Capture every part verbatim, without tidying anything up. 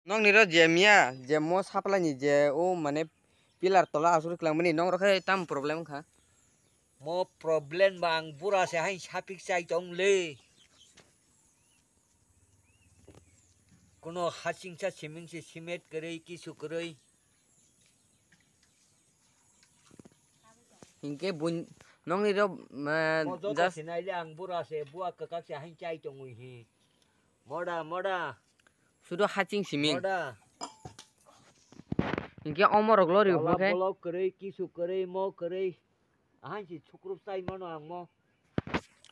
Nokni ro je miya, je mo supply ni je o mane pillar tola asuri kwlangmani, nok ro khe tam problem wngkha. Mo problem ba ang bura se hai sapik chai tong le. Kuno hasing sa siming se simet kwrwi kisu kwrwi. Hinkhe bun-, nokni ro, eh, mo joto just sinai le ang bura se bua kwkak se hai chai tongwi hi. Moda, moda. Sudo haching siming. Moda. Hinkhe omo rok lori Tola hwnkhe. Bolok kwrwi, kisu kwrwi, mo kwrwi. Ahai si sukrup chai mano ang mo.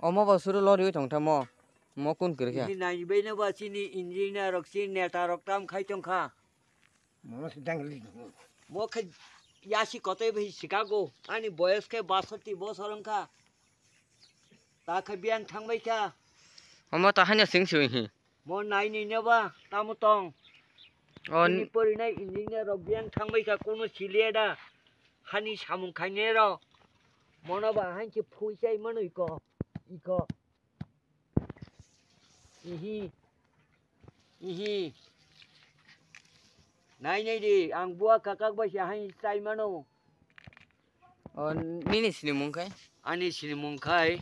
Omo bo suru lori oi tong tamo. Mo kun kwrwi khe. Chini nai bai no ba chini engineer rok, chini neta rok tam khai tong kha. Mo se dang li. Mo khe yasi kote bai Chicago. Ani boyos khe basati bosor wng kha. Ta khe biyang thang bai kha. Omo ta hanya sing sui hi. Mo nai ni ne ba tamo tong. O Chini n- pori nai engineer rok biyang thang bai kha kono siliya da. Hani samung khainai rok. Mono ba hain khe phui chai mano iko. Iko. Ihi. Ihi. Nai nai di, ang bua kakak bai se hain chai mano. O, nini sinimung khai? Ani sinimung khai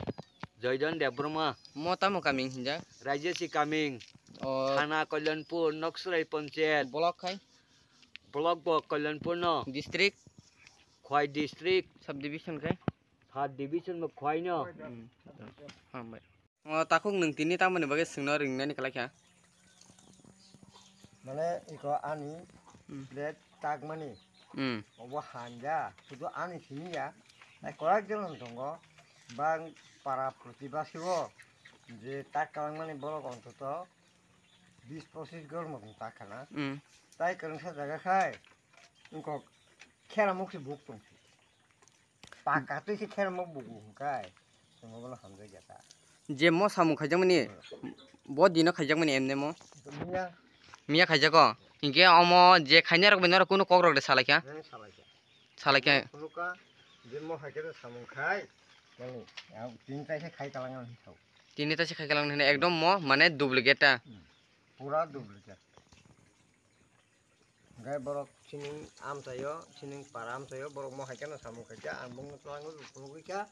Joydon Debbarma. Mo tamo kaming hinjak? Rajeshi kaming. O. Thana Kalyanpur, Noksrai Panchayat. Block khai? Block bo Kalyanpur no. District? Khwai district. Subdivision khai? Third division bo Khwai no. Hmm. Hambai. O takhuk nwng tini tamoni bagwi swngno ringnani kwlai kha? Mane iko ani Hmm. plate takmani Hmm. obo hanja, sudu ani simi ya. Tai koyak jon tongo, bang para protibasi o je tak kalangmani borok ontoto bis pochis jon motong tak khana. Hmm. Tai kwrwngsa jaga khai wngkok khera mukti buk tong. Paka twi se khermo bugu hwnkhe, chwngno bono hamjakya ta. Je mo samung khaijakmani, Hmm. bo dino khaijakmani emne mo? Miya. Miya khaijago? Hinkhe omo je khainai rok bai norok kunu kok rok de salaikha? Hmm, salaikha. Salaikha. Phunukha, je mo hai khe samung khai, nani, ang tini taisa khai kalang ang thau. Tini taisa khai kalang hwnwi ekdom mo mane duplicate ta. Hmm. Pura duplicate. Hingke borok sining amchaio, sining para amchaio, borok mo hai kheno samung khaikha, ang bongno twlangwi phunugwi kha,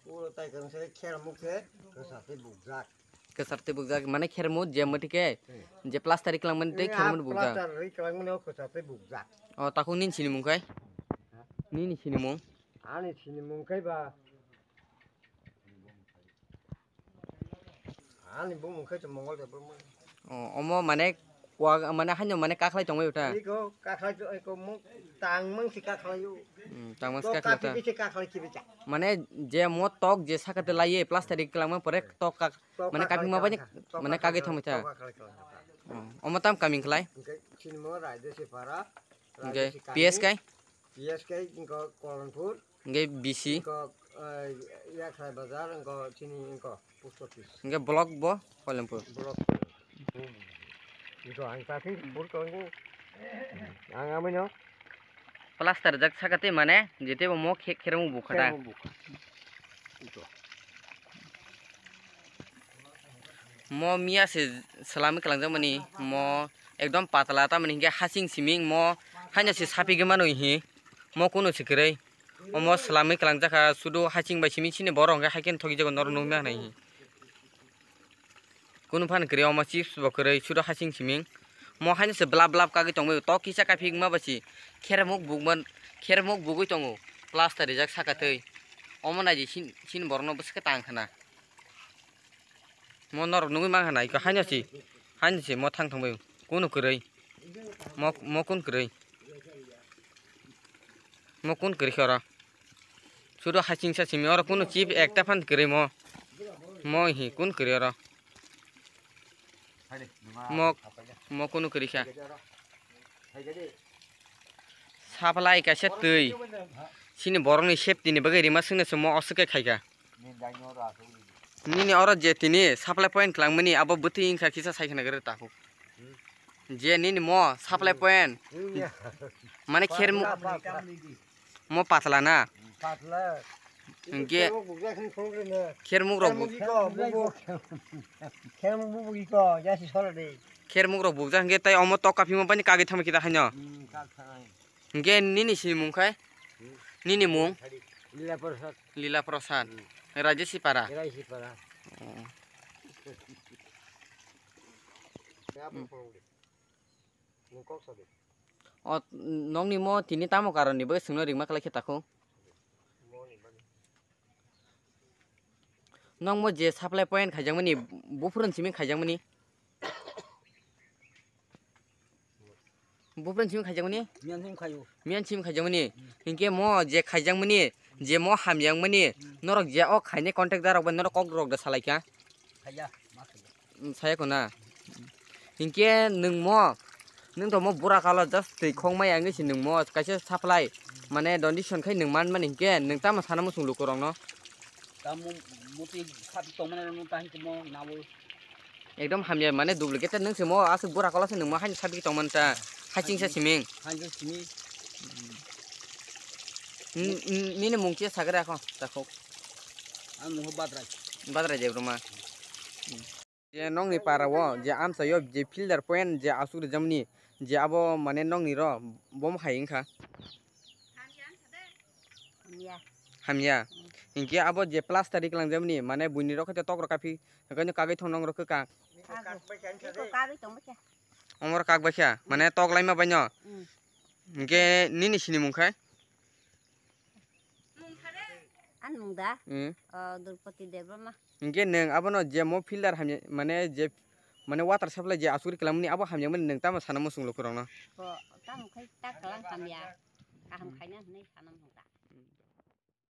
uro tai kwrwngsa khe kher mukhe kwchar tei bukjak. Kwchar tei bukjak, mane kher muk je mwtwi khe, Hmm. je plaster ri kwlangmani tei Ee, kher muk ah, bukjak. Plaster ri kwlangmani o kwchar tei bukjak. O, takhuk nini sinimung khai? Nini sinimung? Ani sinimung khai ba, Ani bumung khe se Mongol de bumung. O, omo mane kwak, mane haino mane kakhlai tongbai ta? Iko kakhlai to, iko mo tangmang si kakhlai o. Hmm, tangmang si To kakhlai ta. Kapi se kakhlai kibi ta. Mane je mo tok je sakate laiye plaster ri kwlangma pore tok kak, To mane kakhlai kapingma bani, kwlangkha. To mane kakhlai kagwi kwlangkha. Thangbai ta. To kakhlai kwlangkha. O, omo tam kaming khlai? Hingke chini mo Raidesi para, Hingke Raidesi P S kami. Kai? P S K ingko Kolonpur. Hingke B C. Ingko, eh, Yakhrai Bazar, ingko chini ingko post office. Hingke block bo Kolonpur. Block. Ingko ang tati bur ko ingko. Ang amino. Plaster jak sakate mane, jete bo mo khe-, khermo bukha da. Khermo bukha. Ingko. Mo miya se salami kalangjak mani, mo ekdom patla, tamani hingke hasing siming, mo haino se sapi gwi mano hi, mo kunu se kwrwi, omo salami kalangjak kha, sudu hasing bai simi sini borok hingke haikhe thokjagwi norok nukna hinwi hi. Kunu phano kwrwi, omo chips bo kwrwi, sudu hasing siming, mo haino se blap blap kagwi tongwi, tok kisa kaphik ma bai se khermuk bukman, khermuk bugwi tongo, plaster rijak saka twi, omo naidi sin-, sini borokno bwswk tang khna. Mo norok nugwi mankha na, iko haino si, haino si mo thang thangbai. Kunu kwrwi? Mo, mo kun kwrwi? Mo kun kwrwi khe oro? Sudo hasing sasing oro kunu chip ekta phan kwrwi mo. Mo hi kun kwrwi oro? Mo, mo kunu kwrwi kha? Supply kaisa twi. Chini borokni safety ni bagwi rima swngna se mo oswk khe khaikha. Nini oro je tini supply point kwlangmani abo bwtwi wngkha kisa sai khna gari takhuk. Je nini mo supply point. Mane kher mo patla na. Hingke khermuk rok bo. Khermuk bubu iko, yasi sora de. Khermuk rok bukjak hwnkhe tei omo tok kaphima bani kagwi thangma kita haino. Hmm, kak thangnai. Hwnkhe nini sinimung khai? Hmm. Nini mung? Lila Prasad. Lila Prasad. Hmm. Rajesipara. Rajesipara. Oh. Nung kok sadi. O, nokni mo tini tamo karon ni bagwi swngno ringma khlai khe takhuk? Nokni bagwi. Nokmo je supply point khaijakmani, buphuruni simi khaijakmani? Buphuruni simi khaijakmani? Miyan simi khaio. Miyan simi khaijakmani? Hmm. Hinkhe mo je khaijakmani, je mo hamjakmani, hmm, norok je o khainai contractor rok bai norok kok rok da salaikha? Khaiya, ma khaiya. Hmm, saya khuna. Hinkhe nwng mo, nwng to mo bura kalo just twi khong mai ang si nwng mo kaisa supply, mane donation khai nwng man mani hinkhe nwng tamo sana muchung lukurokno? Tamo muti sapi tongmani rokno ta hinkhe mo nawo. Ekdom hamya mane duplicate nwng se mo aswk bura kalo se nwng mo haino sapi tongmani ta haching sa siming. Haino simi. N-, n-, nini mung khe sagre akho takhuk. Ang mung Badrai. Badrai Debbarma. Je nokni para o, je amchaio, je filter point, je aswk rijamani, je abo mane nokni ro, bo hai wngkha? Hamya. Hamya. Hmm. Hinkhe abo je plaster riklangjamani, mane buini rok khe tok rok kaphi, hwnkhe kagwi thong nong rok kha. Kago. Eko kagwi tong bwkha. Omor kak baikha, mane tok laima baino. Hmm. Hinkhe nini sinimung khai? Ani mung da? Hmm. O, Durpati Debbarma. Hinkhe nwng abono je mo filter hamya, mane je, mane water supply je aswk ri kwlangmani abo hamjakmani nwng tamo sana muchung lukurokno? Bo, tamo khai ta kwlang hamya. Kaham khaina hinwi sana muchung.